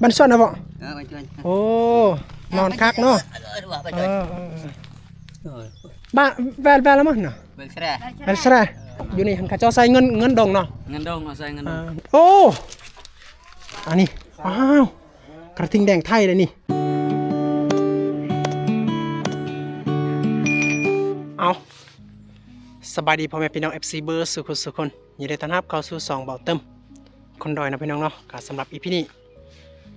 ບ້ານສວນນະບໍ? ເອີ ບ້ານສວນ. ໂອ້ ນອນຄັກເນາະ. ເອີ ເອີ ເອີ ເອີ ໂດຍ. ບ້ານ ແວ່ນ ແວ່ນລະມັນນະ? ແວ່ນແຊຣ. ແວ່ນແຊຣ. ຢູ່ນີ້ຫັ້ນເຂົາເຈົ້າໃຊ້ເງິນ ເງິນດົງເນາະ? ເງິນດົງ ເຮົາໃຊ້ເງິນດົງ. ອ່າ ໂອ້ ອັນນີ້ ວ້າວ ກະທິງແດງໄທເດ້ນີ້. ເອົາ ສະບາຍດີພໍ່ແມ່ພີ່ນ້ອງ ເອັຟຊີ ເບີດສູ່ຄົນສູ່ຄົນ. ຍິນດີຕ້ອນຮັບເຂົ້າສູ່ຊ່ອງເບົາເຕີມຄົນດອຍເນາະພີ່ນ້ອງເນາະ. ກະສຳລັບອີພີນີ້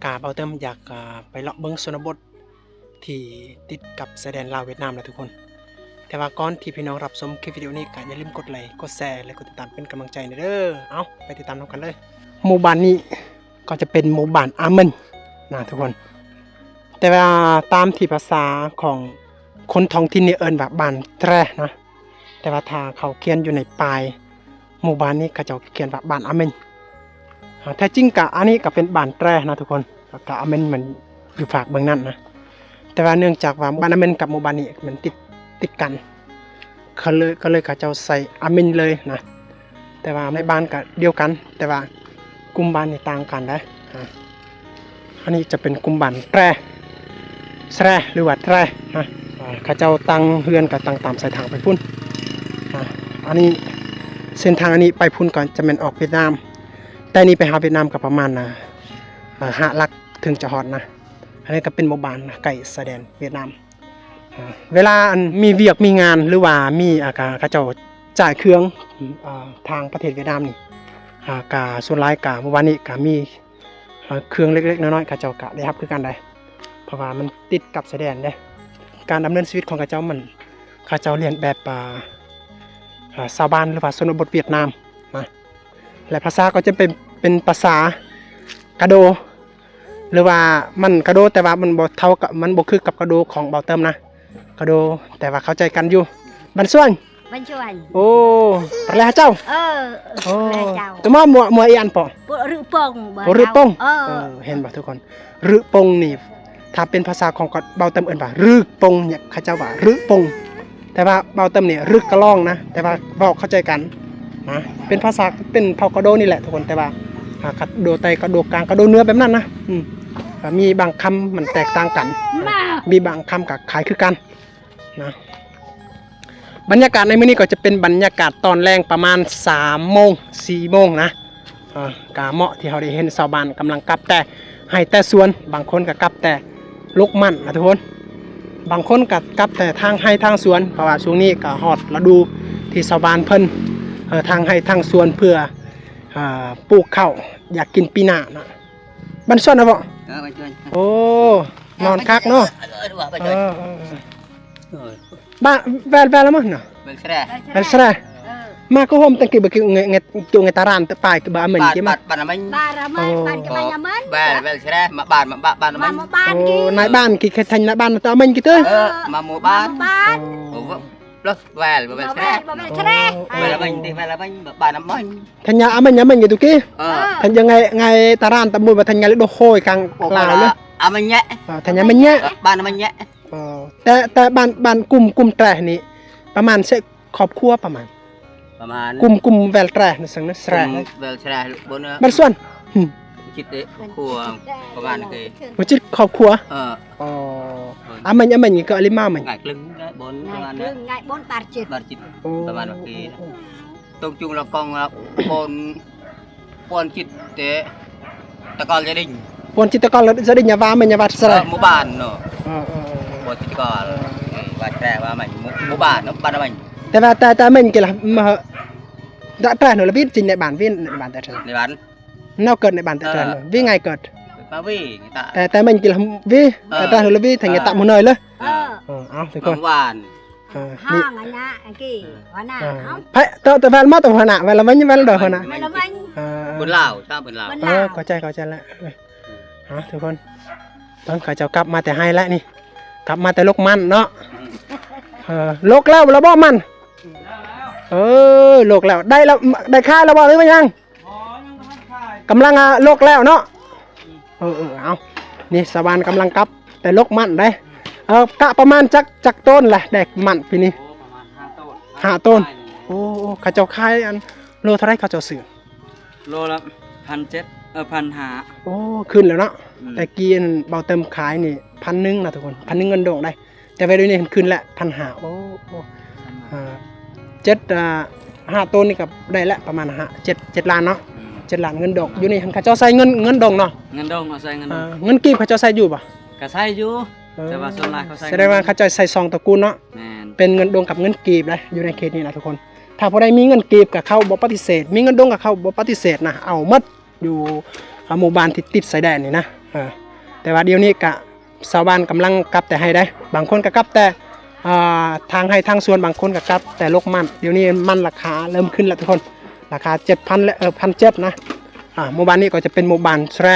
ກະເບົາເຕີມຢາກ ອາ ໄປເລາະເບິ່ງຊົນນະບົດທີ່ຕິດກັບຊາຍແດນລາວຫວຽດນາມນະທຸກຄົນ. ແຕ່ວ່າກ່ອນທີ່ພີ່ນ້ອງຮັບຊົມຄລິບວິດີໂອນີ້ ກະຢ່າລືມກົດໄລ ກົດແຊ ແລະ ກົດຕິດຕາມເປັນກຳລັງໃຈແດ່ເດີ. ເອົາ ໄປຕິດຕາມນຳກັນເລີຍ. ໝູ່ບ້ານນີ້ກໍຈະເປັນໝູ່ບ້ານອາເມັນນະທຸກຄົນ. ແຕ່ວ່າຕາມທີ່ພາສາຂອງຄົນທ້ອງຖິ່ນນີ້ເອີ້ນວ່າບ້ານແຕຣນະ. ແຕ່ວ່າຖ້າເຂົາຂຽນຢູ່ໃນປ້າຍໝູ່ບ້ານນີ້ ເຂົາເຈົ້າຂຽນວ່າບ້ານອາເມັນ. ອາ ແທ້ຈິງກະ ອັນນີ້ກະເປັນບ້ານແຕຣນະທຸກຄົນ. ແລ້ວກະອາເມັນມັນຢູ່ຟາກເບື້ອງນັ້ນນະ. ແຕ່ວ່າເນື່ອງຈາກວ່າບ້ານອາເມັນກັບໝູ່ບ້ານນີ້ມັນຕິດ ຕິດກັນ ເຂົາເລີຍ ກໍເລີຍເຂົາເຈົ້າໃສ່ອາເມັນເລີຍນະ. ແຕ່ວ່າໃນບ້ານກະດຽວກັນ ແຕ່ວ່າກຸ່ມບ້ານນີ້ຕ່າງກັນເດ້. ອາ ອັນນີ້ຈະເປັນກຸ່ມບ້ານແຕຣ ແຊຣ ຫຼືວ່າແຕຣນະ. ອາ ເຂົາເຈົ້າຕັ້ງເຮືອນກໍຕັ້ງຕາມສາຍທາງໄປພຸ້ນ. ອາ ອັນນີ້ເສັ້ນທາງອັນນີ້ໄປພຸ້ນກໍຈະແມ່ນອອກຫວຽດນາມ ແຕ່ນີ້ໄປຫາຫວຽດນາມກໍປະມານ ອາ ອາ ຫ້າຫຼັກເຖິງຈະຮອດນະ. ອັນນີ້ກໍເປັນໝູ່ບ້ານໃກ້ຊາຍແດນຫວຽດນາມ. ເວລາອັນມີວຽກມີງານ ຫຼືວ່າມີ ອາ ເຂົາເຈົ້າຈ່າຍເຄື່ອງ ອາ ທາງປະເທດຫວຽດນາມນີ້ ອາ ກະສ່ວນຫຼາຍກະ ເມື່ອວານນີ້ກະມີ ເອີ ເຄື່ອງເລັກໆນ້ອຍໆ ເຂົາເຈົ້າກະໄດ້ຮັບຄືກັນໄດ໋ ເພາະວ່າມັນຕິດກັບຊາຍແດນເດ້. ການດຳເນີນຊີວິດຂອງເຂົາເຈົ້າມັນ ເຂົາເຈົ້າລຽນແບບ ອາ ອາ ຊາວບ້ານ ຫຼືວ່າຊົນນະບົດຫວຽດນາມນະ. ແລະ ພາສາກໍຈະເປັນ ເປັນພາສາກະໂດ ຫຼືວ່າມັນກະໂດ ແຕ່ວ່າມັນບໍ່ເທົ່າກັບ ມັນບໍ່ຄືກັບກະໂດຂອງເບົາເຕີມນະ. ກະໂດ ແຕ່ວ່າເຂົ້າໃຈກັນຢູ່. ບ້ານສວນ. ບ້ານສວນ. ໂອ້ ປະແລຫາເຈົ້າ. ເອີ ໂອ້ ປະແລຫາເຈົ້າ. ຕະມາມົວ ມົວອີອັນປະ? ໂອ້ ຣຶປົງ. ໂອ້ ຣຶປົງ. ເອີ ເອີ ເຫັນບໍ່ທຸກຄົນ? ຣຶປົງນີ້ ຖ້າເປັນພາສາຂອງເບົາເຕີມເອີ້ນວ່າ ຣຶປົງ ເຂົາເຈົ້າວ່າ ຣຶປົງ. ແຕ່ວ່າເບົາເຕີມນີ້ ຣຶກະລອງນະ ແຕ່ວ່າເວົ້າເຂົ້າໃຈກັນນະ. ເປັນພາສາ ເປັນເຜົ່າກະໂດນີ້ແຫຼະທຸກຄົນ ແຕ່ວ່າ ອາ ກະໂດໃຕ້ ກະໂດກາງ ກະໂດເໜືອແບບນັ້ນນະ. ອືມ ກະມີບາງຄຳມັນແຕກຕ່າງກັນ ມີບາງຄຳກະຄ້າຍຄືກັນນະ. ບັນຍາກາດໃນມື້ນີ້ກໍຈະເປັນບັນຍາກາດຕອນແລງປະມານສາມໂມງ ສີ່ໂມງນະ. ເອີ ກະເໝາະທີ່ເຮົາໄດ້ເຫັນຊາວບ້ານກຳລັງກັບແຕ່ໄຮ່ແຕ່ສວນ ບາງຄົນກະກັບແຕ່ລົກມັນນະທຸກຄົນ. ບາງຄົນກະກັບແຕ່ທາງໄຮ່ທາງສວນ ເພາະວ່າຊ່ວງນີ້ກະຮອດລະດູທີ່ຊາວບ້ານເພິ່ນ ເອີ ທາງໄຮ່ທາງສວນເພື່ອ ອາ ປູກເຂົ້າ ຢາກກິນປີໜ້ານະ. ບ້ານສວນນະບໍ? ເອີ ບ້ານສວນ. ໂອ້ ນອນຄັກເນາະ. ເອີ ເອີ ເອີ ເອີ ເອີ ບ້ານ ແວ່ນ ແວ່ນລະມັນນະ? ແວ່ນແຊຣ. ແວ່ນແຊຣ. ເອີ ມາກໍໂຮມຕັ້ງກີ້ ບໍ່ກິ້ ເງ ເງ ໂຈເງຕາຣານຕະປາຍ ກະບາອາເມັນ ບ້ານ ກິມາ ບ້ານ ບ້ານອາເມັນ. ບ້ານອາເມັນ ເອີ ກະມາອາເມັນ. ແວ່ນ ແວ່ນແຊຣ ມາບ້ານ ມາບ້ານອາເມັນ. ໂອ້ ນາຍບ້ານ ກິແຄ່ໄທນາຍບ້ານຕະອາເມັນກິເຕີ. ເອີ ມາໝູ່ບ້ານ. ໂອ້ ລະແວ່ນ ແວ່ນແຊຣ. ແວ່ນ ແວ່ນແຊຣ. ແວ່ນອາເມັນ ແວ່ນອາເມັນ ບ້ານອາເມັນ. ທັນຍາອາເມັນ ອາເມັນກິຕຸກິ. ເອີ ທັນຍາໄງ ໄງຕາຣານຕະມຸດວ່າທັນຍາເລີໂດໂຮຍກາງລາວເລີຍ. ອາເມັນແຍະ. ເອີ ທັນຍາອາເມັນແຍະ. ເອີ ບ້ານອາເມັນແຍະ. ເອີ ແຕ່ ແຕ່ບ້ານ ບ້ານກຸ່ມ ກຸ່ມແຕຣນີ້ປະມານເຊ ຄອບຄົວປະມານ ປະມານ ກຸ່ມ ກຸ່ມແວ່ນແຕຣນະ ສັງນະແຕຣ ກຸ່ມແວ່ນແຕຣ ບົນ ບ້ານສວນ. ຫືມ ຈິດເດ ຄອບຄົວປະມານເກ ບໍ່ຈິດຄອບຄົວ. ເອີ ອໍ ອາເມັນ ອາເມັນນີ້ກໍອາລິມາເມັນ ງ່າຍລຶງ ງ່າຍບົນ ປະມານ ງ່າຍບົນ ບາດຈິດ ບາດຈິດ. ໂອ້ ປະມານເກ ຕົງຈຸງລະກອງລະບົນ ປວນຈິດເຕ ຕະກອນຈະດິງ ປວນຈິດຕະກອນຈະດິງ ຍາວາເມັນ ຍາວາສະ ເອີ ໝູ່ບ້ານເນາະ. ເອີ ເອີ ເອີ ປວນຈິດຕະກອນ ເອີ ວ່າແຕຣວ່າເມັນ ໝູ່ ໝູ່ບ້ານເນາະ ບ້ານເມັນ. ແຕ່ວ່າ ແຕ່ ແຕ່ເມັນກິລະ ມາ ດະ ແຕຣໂນລະວິດ ຈິງໃນບ້ານວິນ ໃນບ້ານແຕຣ ໃນບ້ານ ເນາະ ເກີດໃນບ້ານແຕຣ ເອີ ວິໄງເກີດ ມາວິ ແຕ່ ແຕ່ເມັນກິລະວິ ເອີ ແຕ່ ແຕຣໂນລະວິ ທັງຍາຕະໝູ່ເນີຍເລີຍ. ເອີ ເອີ ເອົາ ທຸກຄົນ ບ້ານ ເອີ ນີ້ ຫ້າງອັນນະ ອັນກີ້ ຫົວໜ້າ ເອີ ເຮົາ ໃຜ ໂຕ ໂຕແຟນມາ ໂຕຫົວໜ້າ ແມ່ນລະແມ່ນ ແມ່ນລະ ໂດຍ ຫົວໜ້າ ແມ່ນລະແມ່ນ ເອີ ເອີ ບຸນລາວ ຊາວບຸນລາວ ບຸນລາວ ເອີ ເຂົ້າໃຈ ເຂົ້າໃຈແລ້ວ. ເອີ ເອົາ ທຸກຄົນ ເບິ່ງ ເຂົາເຈົ້າກັບມາແຕ່ໄຮ່ແລ້ວນີ້ ກັບມາແຕ່ລົກມັນເນາະ. ເອີ ລົກແລ້ວລະບໍ່ມັນ? ເອີ ລົກແລ້ວ ໄດ້ລະ ໄດ້ຂາຍລະບໍ່ ຫຼືວ່າຍັງ? ບໍ່ ຍັງບໍ່ທັນຂາຍ ກຳລັງ ອາ ລົກແລ້ວເນາະ. ເອີ ເອີ ເອົາ ນີ້ຊາວບ້ານກຳລັງກັບ ແຕ່ລົກມັນເດ້. ເອີ ກະປະມານຈັກ ຈັກໂຕນລະ ໄດ້ມັນປີນີ້? ໂອ້ ປະມານຫ້າໂຕນ ຫ້າໂຕນ. ໂອ້ ເຂົາເຈົ້າຂາຍອັນໂລເທົ່າໃດ ເຂົາເຈົ້າຊື້? ໂລລະພັນເຈັດ ເອີ ພັນຫ້າ. ໂອ້ ຂຶ້ນແລ້ວເນາະ. ອືມ ແຕ່ກີ້ອັນເບົາເຕີມຂາຍນີ້ພັນໜຶ່ງນະທຸກຄົນ, ພັນໜຶ່ງເງິນດົງໄດ໋. ແຕ່ວ່າດຽວນີ້ຂຶ້ນແລ້ວພັນຫ້າ. ໂອ້ ໂອ້ ອ່າ ເຈັດ ອ່າ ຫ້າໂຕນີ້ກໍໄດ້ແລ້ວປະມານຫ້າ ເຈັດ ເຈັດລ້ານເນາະ. ອືມ ເຈັດລ້ານເງິນດົງ. ຢູ່ນີ້ຫັ້ນເຂົາເຈົ້າໃຊ້ເງິນ ເງິນດົງເນາະ. ເງິນດົງ ເຮົາໃຊ້ເງິນດົງ. ອ່າ ເງິນກີບເຂົາເຈົ້າໃຊ້ຢູ່ບໍ່? ກໍໃຊ້ຢູ່ ເອີ ແຕ່ວ່າສ່ວນຫຼາຍເຂົາໃຊ້ ສະແດງວ່າເຂົາເຈົ້າໃຊ້ສອງຕະກຸນເນາະ. ແມ່ນ ເປັນເງິນດົງກັບເງິນກີບເດ້ ຢູ່ໃນເຂດນີ້ນະທຸກຄົນ. ຖ້າຜູ້ໃດມີເງິນກີບກໍເຂົ້າບໍ່ປະຕິເສດ, ມີເງິນດົງກໍເຂົ້າບໍ່ປະຕິເສດນະ, ເອົາໝົດ. ຢູ່ ອ່າ ໝູ່ບ້ານທີ່ຕິດຊາຍແດນນີ້ນະ. ເອີ ແຕ່ວ່າດຽວນີ້ກະຊາວບ້ານກຳລັງກັບແຕ່ໄຮ່ໄດ໋, ບາງຄົນກໍກັບແຕ່ ອ່າ ທາງໄຮ່ທາງສວນ, ບາງຄົນກໍກັບແຕ່ລົກມັນ. ດຽວນີ້ມັນລາຄາເລີ່ມຂຶ້ນແລ້ວທຸກຄົນ, ລາຄາເຈັດພັນ ແລະ ເອີ ພັນເຈັດນະ. ອ່າ ໝູ່ບ້ານນີ້ກໍຈະເປັນໝູ່ບ້ານແຊຣ.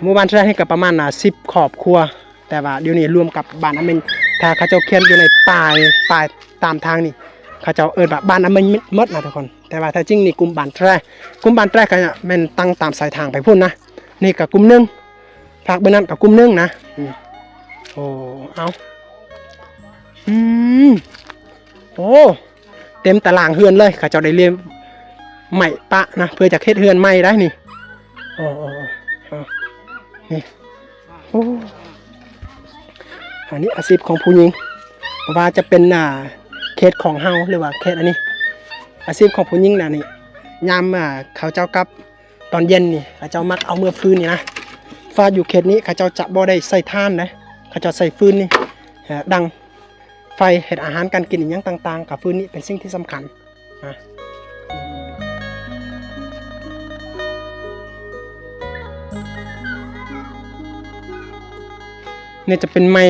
ໝູ່ບ້ານແຊຣນີ້ກໍປະມານ ອ່າ ສິບຄອບຄົວ, ແຕ່ວ່າດຽວນີ້ລວມກັບບ້ານອາເມນ, ຖ້າເຂົາເຈົ້າຂຽນຢູ່ໃນປ້າຍ ປ້າຍຕາມທາງນີ້ ເຂົາເຈົ້າເອີ້ນວ່າບ້ານອາເມນໝົດນະທຸກຄົນ. ແຕ່ວ່າແທ້ຈິງນີ້ກຸ່ມບ້ານແຕຣ, ກຸ່ມບ້ານແຕຣກໍແມ່ນຕັ້ງຕາມສາຍທາງໄປພຸ້ນນະ. ນີ້ກໍກຸ່ມໜຶ່ງ, ພາກເບື້ອງນັ້ນກໍກຸ່ມໜຶ່ງນະ. ອືມ ໂອ້ ເອົາ ອືມ ໂອ້ ເຕັມຕາລ່າງເຮືອນເລີຍ. ເຂົາເຈົ້າໄດ້ເລັມໄມ້ປະນະ ເພື່ອຈະເຮັດເຮືອນໃໝ່ໄດ໋ນີ້. ໂອ້ ໂອ້ ໂອ້ ນີ້ ໂອ້ ອັນນີ້ອາຊີບຂອງຜູ້ຍິງ, ບໍ່ວ່າຈະເປັນ ອ່າ ເຂດຂອງເຮົາ ຫຼືວ່າເຂດອັນນີ້, ອາຊີບຂອງຜູ້ຍິງນະນີ້. ຍາມ ອ່າ ເຂົາເຈົ້າກັບຕອນເຢັນນີ້ ເຂົາເຈົ້າມັກເອົາເມືອຟືນນີ້ນະ. ເພາະຢູ່ເຂດນີ້ເຂົາເຈົ້າຈະບໍ່ໄດ້ໃຊ້ຖ່ານເດ້, ເຂົາເຈົ້າໃຊ້ຟືນນີ້ ເອີ ດັງໄຟເຮັດອາຫານການກິນອີ່ຫຍັງຕ່າງໆ, ກໍຟືນນີ້ເປັນສິ່ງທີ່ສຳຄັນ. ອ່ະ ນີ້ຈະເປັນໄມ້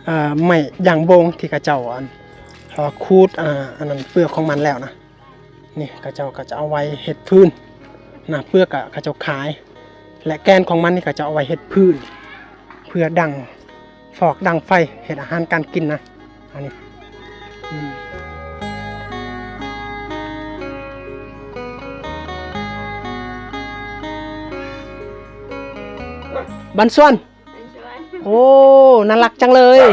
ເອີ ໄມ້ຢາງໂບງທີ່ເຂົາເຈົ້າ ອັນ ເອີ ຂູດ ອ່າ ອັນນັ້ນ ເປືອກຂອງມັນແລ້ວນະ. ນີ້ເຂົາເຈົ້າກໍຈະເອົາໄວ້ເຮັດຟືນນະ, ເປືອກກໍເຂົາເຈົ້າຂາຍ ແລະ ແກ່ນຂອງມັນນີ້ເຂົາເຈົ້າເອົາໄວ້ເຮັດຟືນ ເພື່ອດັງ ຟອກດັງໄຟເຮັດອາຫານການກິນນະ. ອັນນີ້ ອືມ ບັນຊວນ ໂອ້ ໜ້າລັກຈັງເລີຍ. ອໍ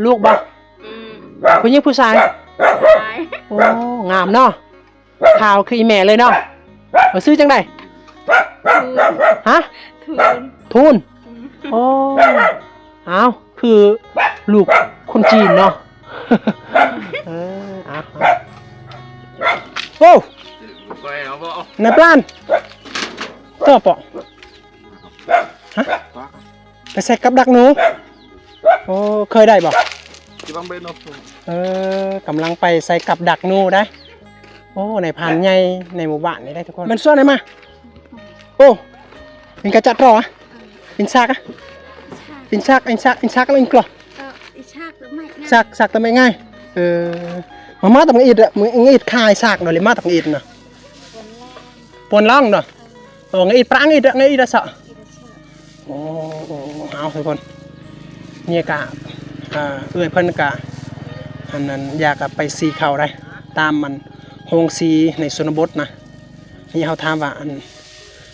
ລູກບໍ່? ອືມ ຜູ້ຍິງຜູ້ຊາຍ? ຊາຍ. ໂອ້ ງາມເນາະ. ຂາວຄືອີແມ່ເລີຍເນາະ. ເອີ ຊື່ຈັ່ງໃດ? ທູນ. ຮະ? ທູນ. ທູນ. ອືມ ໂອ້ ອ້າວ ຄືລູກຄົນຈີນເນາະ. ເອີ ອ້າວ ໂອ້ ນາຍປານ ຕໍ່ເປາະ. ຮະ? ໄປໃສ່ກັບດັກໜູ. ໂອ້ ເຄີຍໄດ້ບໍ່? ເອີ ກຳລັງໄປໃສ່ກັບດັກໜູໄດ໋. ໂອ້ ນາຍພານໃຫຍ່ໃນໝູ່ບ້ານນີ້ໄດ໋ທຸກຄົນ. ມັນຊວນໃຫ້ມາ. ໂອ້ ເປັນກະຈະຕໍອະ? ເປັນຊາກອະ? ເປັນຊາກ ເປັນຊາກ ເປັນຊາກລະອີກລະ? ເອີ ຊາກ ຊາກຕະໄມງ່າຍ. ເອີ ມາ ມາຕຳອິດອະ, ມາອິດຂາຍຊາກເນາະ, ເລີຍມາຕຳອິດນະ. ປວນລ່ອງເນາະ. ໂອ້ ງາອີດປາງອີດ ງາອີດສະ. ໂອ້ ເອົາທຸກຄົນ ນີ້ກະ ອ່າ ເອື້ອຍເພິ່ນກະ ອັນນັ້ນ ຢາກກະໄປສີເຂົ້າໄດ໋ ຕາມມັນໂຮງສີໃນຊົນນະບົດນະ. ນີ້ເຮົາຖາມວ່າ ອັນ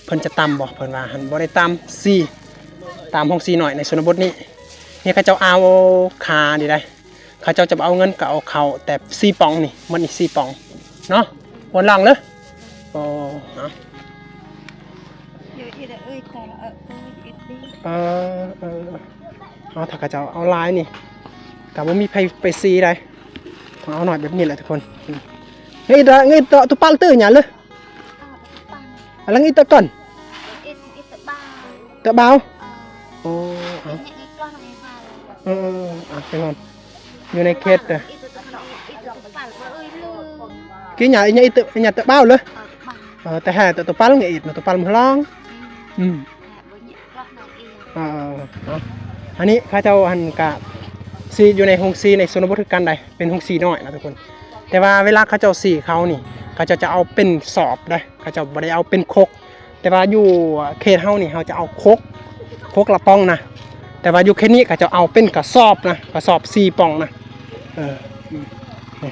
ເພິ່ນຈະຕຳບໍ່ ເພິ່ນວ່າຫັ້ນບໍ່ໄດ້ຕຳ ສີຕາມໂຮງສີນ້ອຍໃນຊົນນະບົດນີ້. ນີ້ເຂົາເຈົ້າເອົາຄານີ້ໄດ໋. ເຂົາເຈົ້າຈະບໍ່ເອົາເງິນ ກໍເອົາເຂົ້າແຕ່ສີ່ປ່ອງນີ້ ໝົດນີ້ສີ່ປ່ອງເນາະ. ປວນລ່ອງເດີ. ໂອ້ ເອົາ ເອີ ເອີ ເອີ ເອົາ ຖ້າເຂົາເຈົ້າເອົາຫຼາຍນີ້ ກໍບໍ່ມີໃຜໄປສີໄດ໋. ຕ້ອງເອົາໜ້ອຍແບບນີ້ແຫຼະທຸກຄົນ. ງາອີດ ງາອີດໂຕປາລະຕື່ຫຍັງເລີຍ. ອາ ລະງາອີດຕະກ່ອນ ຕະບ່າວ. ໂອ້ ເອົາ ເອີ ເອີ ເອີ ເອົາ ຢູ່ໃນເຂດ ກິນຫຍັງ ອີຫຍັງ ອີຕະ ອີຫຍັງ ຕະບ່າວເລີຍ. ເອີ ແຕ່ແຮ່ ຕະ ຕະປາລ ງາອີດ ຕະປາລ ມັນລອງ. ອືມ ເອີ ເອົາ ອັນນີ້ເຂົາເຈົ້າ ອັນ ກະສີຢູ່ໃນໂຮງສີໃນຊົນນະບົດຄືກັນໄດ໋. ເປັນໂຮງສີນ້ອຍນະທຸກຄົນ. ແຕ່ວ່າເວລາເຂົາເຈົ້າສີເຂົ້ານີ້ ເຂົາເຈົ້າຈະເອົາເປັນສອບເດ້, ເຂົາເຈົ້າບໍ່ໄດ້ເອົາເປັນຄົກ. ແຕ່ວ່າຢູ່ເຂດເຮົານີ້ ເຮົາຈະເອົາຄົກ ຄົກລະປ່ອງນະ. ແຕ່ວ່າຢູ່ເຂດນີ້ ເຂົາເຈົ້າເອົາເປັນກະສອບນະ, ກະສອບສີ່ປ່ອງນະ. ເອີ ນີ້.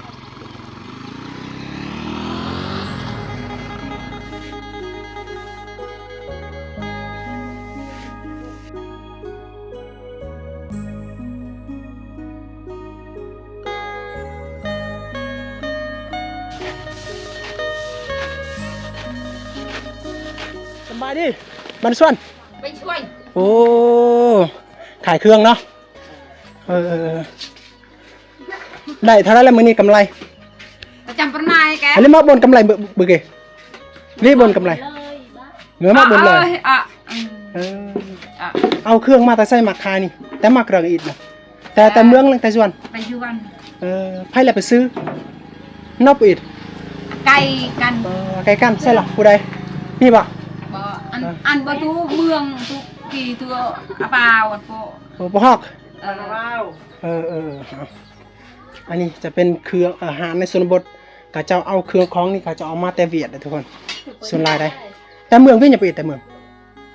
ນີ້ ບ້ານສວນ ໄປຊ່ວຍ ໂອ້ ຂາຍເຄື່ອງເນາະ ເອີ ໄດ້ເທົ່າໃດລະມື້ນີ້ກຳໄລ? ປະຈຳປະນາຍແກ ອັນນີ້ມາບ່ອນກຳໄລເບີເກ ນີ້ບ່ອນກຳໄລ ເມື່ອມາບ່ອນເລີຍ ເອີ ເອົາເຄື່ອງມາແຕ່ໃສມາຂາຍນີ້? ແຕ່ມາເຄື່ອງອີດນະ ແຕ່ ແຕ່ເມືອງ ແຕ່ສວນ ໄປສວນ ເອີ ໃຜລະໄປຊື້? ນອກອີກ ໃກ້ກັນ ເອີ ໃກ້ກັນ ໃຊ່ລະ ຜູ້ໃດ? ນີ້ບໍ່? ບໍ່ ອັນ ເອີ ອັນບໍ່ ຢູ່ເມືອງ ຢູ່ທີ່ຕົວອາປາວ ອັນໂປ ໂອ້ ບໍ່ຮອກ ເອີ ເອີ ເອີ ເອີ ອັນນີ້ຈະເປັນເຄື່ອງ ອາຫານໃນຊົນນະບົດ ເຂົາເຈົ້າເອົາເຄື່ອງຂອງນີ້ ເຂົາເຈົ້າເອົາມາແຕ່ຫວຽດເດ້ທຸກຄົນ ສ່ວນຫຼາຍໄດ໋ ແຕ່ເມືອງ ເວຍຫຍັງໄປແຕ່ເມືອງ?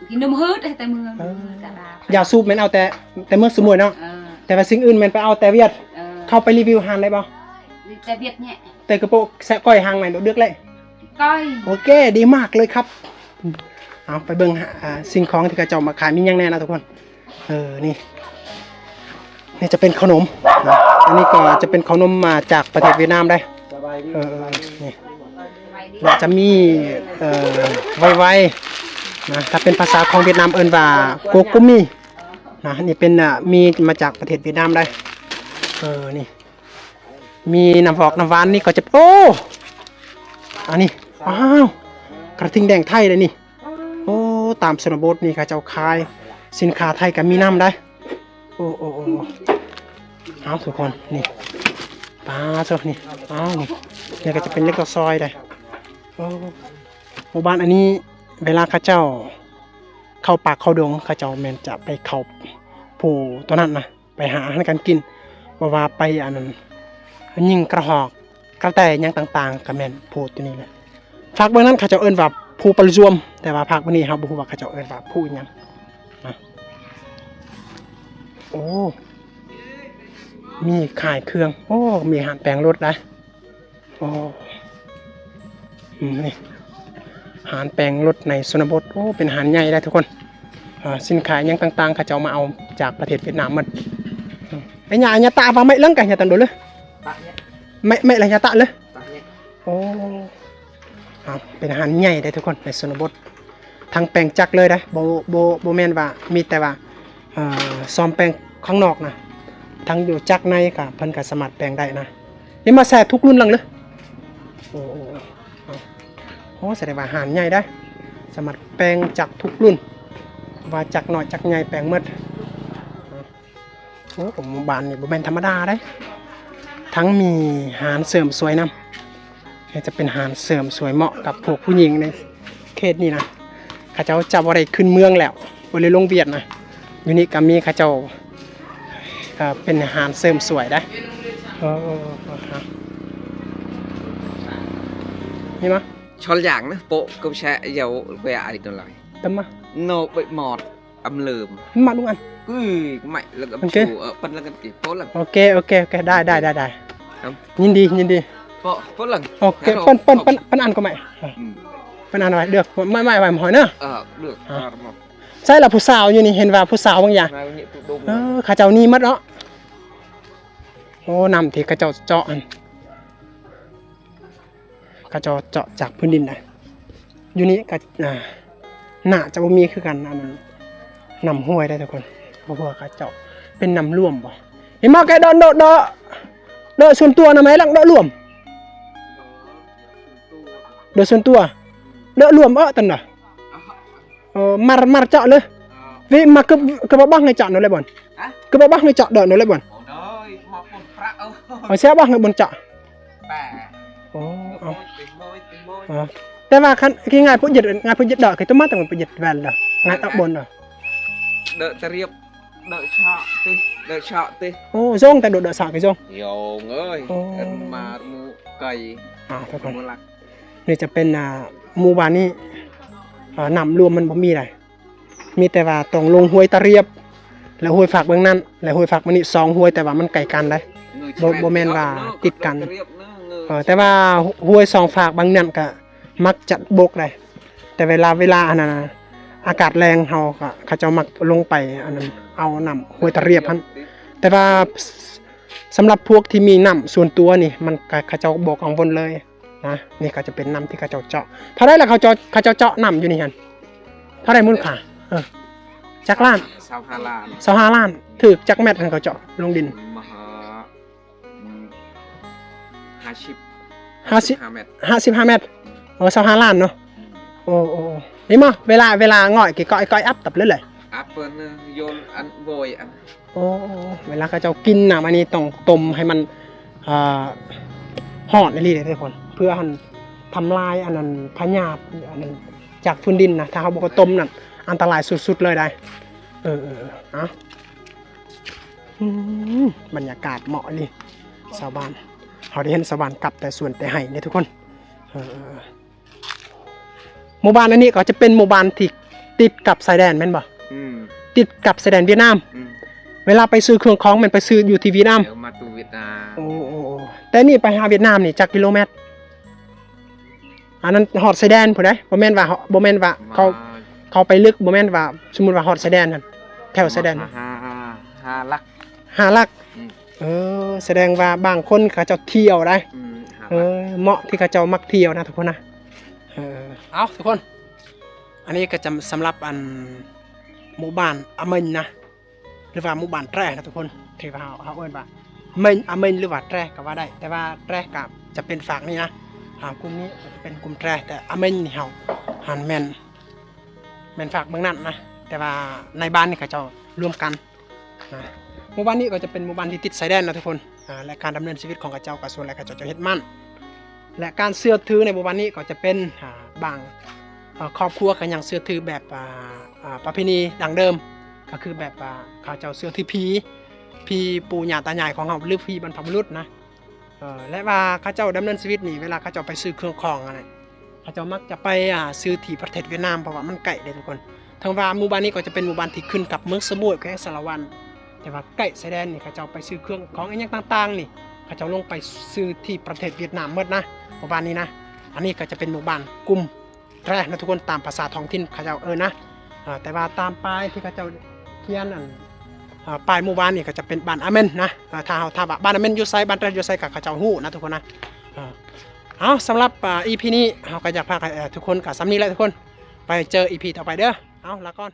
ທີ່ໜົມຮືດ ແຕ່ເມືອງ ເອີ ກະດາ ຢາສູບແມ່ນເອົາແຕ່ ແຕ່ເມືອງສະໝວຍເນາະ ເອີ ແຕ່ວ່າສິ່ງອື່ນແມ່ນໄປເອົາແຕ່ຫວຽດ ເອີ ເຂົ້າໄປຣີວິວຮ້ານໄດ້ບໍ່? ແຕ່ຫວຽດແຍະ ແຕ່ກະໂປະແຊະກ້ອຍຫາງໃໝ່ໂດດດຶກເລີຍ ກ້ອຍ ໂອເຄ ດີມາກເລີຍຄັບ ເອົາໄປເບິ່ງ ອາ ສິ່ງຂອງທີ່ເຂົາເຈົ້າມາຂາຍມີຫຍັງແດ່ນະທຸກຄົນ ເອີ ນີ້ ນີ້ຈະເປັນເຂົ້າໜົມນະ ອັນນີ້ກໍຈະເປັນເຂົ້າໜົມມາຈາກປະເທດຫວຽດນາມໄດ໋ ເອີ ນີ້ ແລະຈະມີ ເອີ ໄວໄວນະ ຖ້າເປັນພາສາຂອງຫວຽດນາມເອີ້ນວ່າໂກໂກມີນະ ນີ້ເປັນ ອາ ມີມາຈາກປະເທດຫວຽດນາມໄດ໋ ເອີ ນີ້ ມີນ້ຳຫອກນ້ຳຫວານ ນີ້ກໍຈະ ໂອ້ ອັນນີ້ ວ້າວ ກະທິງແດງໄທເດ້ນີ້ ໂອ້ ຕາມຊົນນະບົດນີ້ເຂົາເຈົ້າຂາຍສິນຄ້າໄທກໍມີນຳໄດ໋ ໂອ້ ໂອ້ ໂອ້ ເອົາທຸກຄົນ ນີ້ ປາໂທ້ ນີ້ ເອົາ ນີ້ ນີ້ກໍຈະເປັນເຫຼັກຕະຊອຍໄດ໋ ໂອ້ ໝູ່ບ້ານອັນນີ້ ເວລາເຂົາເຈົ້າເຂົ້າປ່າເຂົ້າດົງ ເຂົາເຈົ້າແມ່ນຈະໄປເຂົ້າພູຕົວນັ້ນນະ ໄປຫາອາຫານການກິນ ບໍ່ວ່າໄປອັນນັ້ນ ຍິງກະຮອກ ກະແຕ ຫຍັງຕ່າງໆ ກະແມ່ນພູຕົວນີ້ແຫຼະ ພາກເບື້ອງນັ້ນເຂົາເຈົ້າເອີ້ນວ່າພູປະລະຊວມ ແຕ່ວ່າພາກເບື້ອງນີ້ເຮົາບໍ່ຮູ້ວ່າເຂົາເຈົ້າເອີ້ນວ່າພູຫຍັງນະ ໂອ້ ມີຂາຍເຄື່ອງ ໂອ້ ມີຮ້ານແປງລົດໄດ໋ ໂອ້ ອືມ ນີ້ ຮ້ານແປງລົດໃນຊົນນະບົດ ໂອ້ ເປັນຮ້ານໃຫຍ່ໄດ໋ທຸກຄົນ ເອີ ສິນຄ້າຫຍັງຕ່າງໆ ເຂົາເຈົ້າມາເອົາຈາກປະເທດຫວຽດນາມໝົດ ອືມ ໄອ້ຍາ ຍາຕະວ່າໄມ້ເລິງກະຍາຕະໂດເລີ ໄມ້ ໄມ້ລະຍາຕະເລີ ໂອ້ ເອົາ ເປັນຮ້ານໃຫຍ່ໄດ໋ທຸກຄົນ ໃນຊົນນະບົດ ທັງແປງຈັກເລີຍເດ້ ບໍ່ ບໍ່ ບໍ່ແມ່ນວ່າມີແຕ່ວ່າ ເອີ ສ້ອມແປງຂ້າງນອກນະ ທັງຢູ່ຈັກໃນກະເພິ່ນກະສາມາດແປງໄດ້ນະ ນີ້ມາແຊະທຸກລຸ້ນຫຼັງເລີຍ ໂອ້ ໂອ້ ໂອ້ ສະແດງວ່າຮ້ານໃຫຍ່ເດ້ ສາມາດແປງຈັກທຸກລຸ້ນ ວ່າຈັກນ້ອຍຈັກໃຫຍ່ແປງໝົດ. ໂອ້ ໝູ່ບ້ານນີ້ບໍ່ແມ່ນທຳມະດາເດ້ ທັງມີຮ້ານເສີມສວຍນຳ ນີ້ຈະເປັນຮ້ານເສີມສວຍເໝາະກັບພວກຜູ້ຍິງໃນເຂດນີ້ນະ ເຂົາເຈົ້າຈະບໍ່ໄດ້ຂຶ້ນເມືອງແລ້ວ ບໍ່ໄດ້ລົງຫວຽດນະ ຢູ່ນີ້ກະມີເຂົາເຈົ້າ ເອີ ເປັນຮ້ານເສີມສວຍໄດ໋ ເອີ ເອີ ເອີ ມີມາ Chol yang na po ko sa yaw we ai no lai. Tama. No be mot. Âm lơm. Mặn đúng ăn. Ui, mày là gấp Ok. Chu, ờ, pân là gấp kì, pô lăng. Ok, ok, ok, đài, đài, đài, đài. Hả? Nhìn đi, nhìn đi. Pô, pô lăng. Ok, Hả, pân, pân, pô. Pân, pân ăn của mày. Ờ. Ừ. Pân ăn rồi, được. Mày, mày, mày hỏi nữa. Ờ, được. Ờ. Ờ, đúng rồi. ໃຊ່ລະ ຜູ້ສາວຢູ່ນີ້ ເຫັນວ່າຜູ້ສາວບາງຢ່າງ ມາເຮັດຕຸດົງ ເອີ ເຂົາເຈົ້າໜີໝົດເນາະ. ໂອ້ ນ້ຳທີ່ເຂົາເຈົ້າເຈາະຫັ້ນ ເຂົາເຈົ້າເຈາະຈາກພື້ນດິນໄດ໋ ຢູ່ນີ້ກໍ ອ່າ ໜ້າຈະບໍ່ມີຄືກັນ ອັນນັ້ນ ນ້ຳຫ້ວຍໄດ໋ທຸກຄົນ ເພາະວ່າເຂົາເຈົ້າເປັນນ້ຳລວມບໍ ເຫັນບໍ່ ແກເດາະ ເດາະ ເດາະ ເດາະສ່ວນຕົວນະ ແມ່ນຫຼັງເດາະລວມ ເດາະສ່ວນຕົວ ເດາະລວມເອີ ຕັນນະ ເອີ ມາ ມາເຈາະເລີຍ ວິມາ ຄື ຄືບໍ່ບັກໃຫ້ເຈາະໂນແລບ່ອນ ຮະ ຄືບໍ່ບັກໃຫ້ເຈາະເດີໂນແລບ່ອນ ໂອ້ຍ ມາປົນປະ ເອີ ເອົາເສຍບັກໃຫ້ບ່ອນເຈາະ ແປ ໂອ້ ເອົາ ໂອ້ຍ ໂອ້ຍ ເອີ ແຕ່ວ່າຄັນ ຄືງ່າຍຜູ້ຍຶດ ງ່າຍຜູ້ຍຶດເດີ ຄືຕົວມາແຕ່ວ່າຜູ້ຍຶດແວ່ນເດີ ງ່າຍຕະບົນເດີ ເດີຕະຣຽບ ເດີເຊາະຕິ ເດີເຊາະຕິ ໂອ້ ໂຍງແຕ່ໂດດເດີເຊາະຄືໂຍງ ໂຍງເອີຍ ໂອ້ ເອີ້ນມາໝູ່ໄກ່ ອ່າ ທຸກຄົນ ໝູ່ລັກ ນີ້ຈະເປັນ ອ່າ ໝູ່ບ້ານນີ້ ອ່າ ນ້ຳລວມມັນບໍ່ມີໃດ ມີແຕ່ວ່າຕ້ອງລົງຫ້ວຍຕະຣຽບ ແລະ ຫ້ວຍຟາກເບື້ອງນັ້ນ ແລະ ຫ້ວຍຟາກເບື້ອງນີ້ ສອງຫ້ວຍ ແຕ່ວ່າມັນໃກ້ກັນໃດ໋ ບໍ່ ບໍ່ແມ່ນວ່າຕິດກັນ ເອີ ແຕ່ວ່າຫ້ວຍສອງຟາກບາງນັ້ນກະມັກຈະບົກໃດ໋ ແຕ່ເວລາ ເວລາ ອັນນັ້ນ ອາກາດແລ້ງເຮົາກະ ເຂົາເຈົ້າມັກລົງໄປ ອັນນັ້ນ ເອົານ້ຳຫ້ວຍຕະຣຽບຫັ້ນ ແຕ່ວ່າ ສຳລັບພວກທີ່ມີນ້ຳສ່ວນຕົວນີ້ ມັນກະ ເຂົາເຈົ້າບໍ່ກັງວົນເລີຍ ນະ ນີ້ກໍຈະເປັນນ້ຳທີ່ເຂົາເຈົ້າເຈາະ ເທົ່າໃດລະເຂົາເຈົ້າ ເຂົາເຈົ້າເຈາະນ້ຳຢູ່ນີ້ຫັ້ນ າໄດ້ມູນຄ່າ? ເອີ ຈັກລ້ານ? ຊາວຫ້າລ້ານ. ຊາວຫ້າລ້ານ. ຖືກຈັກແມັດຫັ້ນເຂົາເຈາະລົງດິນ? ມາຫາ ອືມ ຫ້າສິບ ຫ້າສິບ ຫ້າສິບຫ້າແມັດ. ຫ້າສິບຫ້າແມັດ. ອືມ ໂອ້ ຊາວຫ້າລ້ານເນາະ. ອືມ ໂອ້ ໂອ້ ນີ້ມາ ເວລາ ເວລາຫງອຍ ກະ ກະ ກະອັບຕັບເລີຍແຫຼະ. ອັບເປີນໂຢນອັນໂວຍອັນ. ໂອ້ ເວລາເຂົາເຈົ້າກິນນ້ຳອັນນີ້ຕ້ອງຕົ້ມໃຫ້ມັນ ອ່າ ຮ້ອນອີ່ຫຼີເດ້ທຸກຄົນ ເພື່ອຫັ້ນທຳລາຍອັນນັ້ນພະຍາດອັນນັ້ນຈາກພື້ນດິນນະ. ຖ້າເຮົາບໍ່ຕົ້ມນັ້ນ ອັນຕະລາຍສຸດໆເລີຍໄດ໋. ເອີ ເອີ ເອົາ ອືມ ບັນຍາກາດເໝາະອີ່ຫຼີ ຊາວບ້ານ. ເຮົາໄດ້ເຫັນຊາວບ້ານກັບແຕ່ສວນແຕ່ໄຮ່ເດ້ທຸກຄົນ. ເອີ ເອີ ເອີ ໝູ່ບ້ານອັນນີ້ກໍຈະເປັນໝູ່ບ້ານທີ່ຕິດກັບຊາຍແດນແມ່ນບໍ່? ອືມ ຕິດກັບຊາຍແດນຫວຽດນາມ. ອືມ ເວລາໄປຊື້ເຄື່ອງຂອງແມ່ນໄປຊື້ຢູ່ທີ່ຫວຽດນາມ? ເອີ ມາຕູຫວຽດນາມ. ໂອ້ ໂອ້ ໂອ້ ແຕ່ນີ້ໄປຫາຫວຽດນາມນີ້ຈັກກິໂລແມັດ? ອັນນັ້ນຮອດຊາຍແດນພຸ້ນເດ້. ບໍ່ແມ່ນວ່າ ບໍ່ແມ່ນວ່າເຂົາ ມາ ເຂົາໄປເລິກ ບໍ່ແມ່ນວ່າ ສົມມຸດວ່າຮອດຊາຍແດນຫັ້ນ ແຖວຊາຍແດນ ມາ ຫ້າ ຫ້າ ຫ້າຫຼັກ. ຫ້າຫຼັກ. ອືມ ເອີ ສະແດງວ່າບາງຄົນເຂົາເຈົ້າທ່ຽວໄດ໋. ອືມ ຫ້າຫຼັກ. ເອີ ເໝາະທີ່ເຂົາເຈົ້າມັກທ່ຽວນະທຸກຄົນນະ. ເອີ ເອົາທຸກຄົນ ອັນນີ້ກໍຈະສຳລັບອັນໝູ່ບ້ານອາເມັນນະ ຫຼືວ່າໝູ່ບ້ານແຕນະທຸກຄົນ ທີ່ວ່າເຮົາ ເຮົາເອີ້ນວ່າເມັນ ອາເມັນ ຫຼືວ່າແຕນກໍວ່າໄດ້ ແຕ່ວ່າແຕນກໍຈະເປັນຟາກນີ້ນະ. ອ່າ ກຸ່ມນີ້ຈະເປັນກຸ່ມແຕນ ແຕ່ອາເມັນນີ້ເຮົາ ຫັ້ນແມ່ນ ແມ່ນຟາກເບື້ອງນັ້ນນະ ແຕ່ວ່າໃນບ້ານນີ້ເຂົາເຈົ້າລວມກັນ ນະ ໝູ່ບ້ານນີ້ກໍຈະເປັນໝູ່ບ້ານທີ່ຕິດຊາຍແດນນະທຸກຄົນ. ອ່າ ແລະ ການດຳເນີນຊີວິດຂອງເຂົາເຈົ້າກໍສ່ວນຫຼາຍເຂົາເຈົ້າຈະເຮັດມັນ ແລະ ການເຊື່ອຖືໃນໝູ່ບ້ານນີ້ກໍຈະເປັນ ອ່າ ບາງ ເອີ ຄອບຄົວກໍຍັງເຊື່ອຖືແບບ ອ່າ ອ່າ ປະເພນີດັ້ງເດີມ ກໍຄືແບບວ່າເຂົາເຈົ້າເຊື່ອຖືຜີ ຜີປູ່ຍ່າຕາຍາຍຂອງເຮົາ ຫຼືຜີບັນພະບຸລຸດນະ. ເອີ ແລະວ່າເຂົາເຈົ້າດຳເນີນຊີວິດນີ້ ເວລາເຂົາເຈົ້າໄປຊື້ເຄື່ອງຂອງຫັ້ນນະ ເຂົາເຈົ້າມັກຈະໄປ ອ່າ ຊື້ທີ່ປະເທດຫວຽດນາມ ເພາະວ່າມັນໃກ້ເດ້ທຸກຄົນ. ເຖິງວ່າໝູ່ບ້ານນີ້ກໍຈະເປັນໝູ່ບ້ານທີ່ຂຶ້ນກັບເມືອງສະໝຸຍ ແຂວງສາລະວັນ ແຕ່ວ່າໃກ້ຊາຍແດນນີ້ ເຂົາເຈົ້າໄປຊື້ເຄື່ອງຂອງອີ່ຫຍັງຕ່າງໆນີ້ ເຂົາເຈົ້າລົງໄປຊື້ທີ່ປະເທດຫວຽດນາມໝົດນະ ໝູ່ບ້ານນີ້ນະ. ອັນນີ້ກໍຈະເປັນໝູ່ບ້ານກຸ່ມ ແຕນະທຸກຄົນ ຕາມພາສາທ້ອງຖິ່ນເຂົາເຈົ້າເອີ້ນນະ. ເອີ ແຕ່ວ່າຕາມປ້າຍທີ່ເຂົາເຈົ້າຂຽນອັນ ເອີ ປ້າຍໝູ່ບ້ານນີ້ກໍຈະເປັນບ້ານອາເມັນນະ. ເອີ ຖ້າເຮົາ ຖ້າວ່າບ້ານອາເມັນຢູ່ໃສ ບ້ານແຕນຢູ່ໃສ ກໍເຂົາເຈົ້າຮູ້ນະທຸກຄົນນະ. ເອີ ເອົາ ສຳລັບ ເອີ ອີພີນີ້ ເຮົາກໍຢາກພາກ ເອີ ທຸກຄົນກໍສ່ຳນີ້ແຫຼະທຸກຄົນ. ໄປເຈີອີພີຕໍ່ໄປເດີ. ເອົາ ລາກ່ອນ.